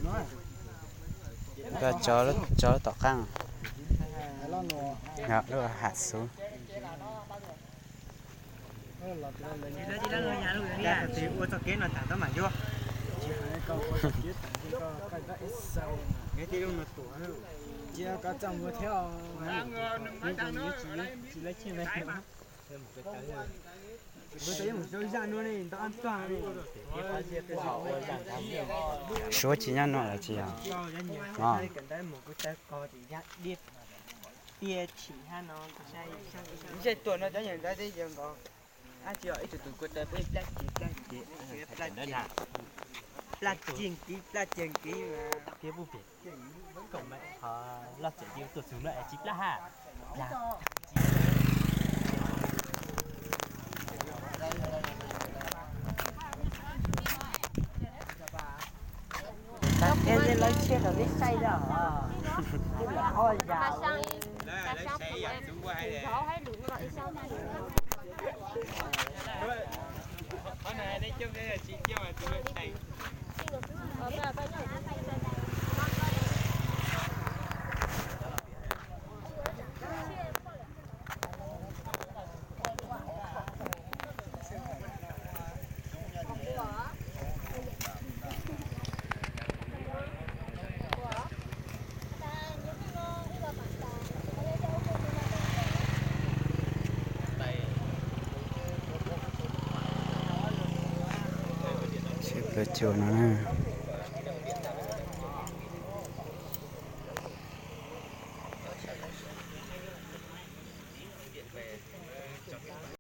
Koj tso, tso tom qab, lub hav xub. Ua txoj kev no tas tab mam yuav. Suav tsis nyob no lawm tsis yog? Tiaj chim hab no. Ntshe tuaj no cov yawg ntawd twb yog nkaus. Ab, tsis yog, ib tug tus kua taw peb plab kiag, plab kiag, plab kiag, plab kiag kiag, plab kiag kiag mas. Qhov loj txawm cia tuaj txug no es tsis plab hab. Lawv thiaj li lawv tshiab rau peb saib na. Twb lam ob yam. Tsheb plaub caug no na.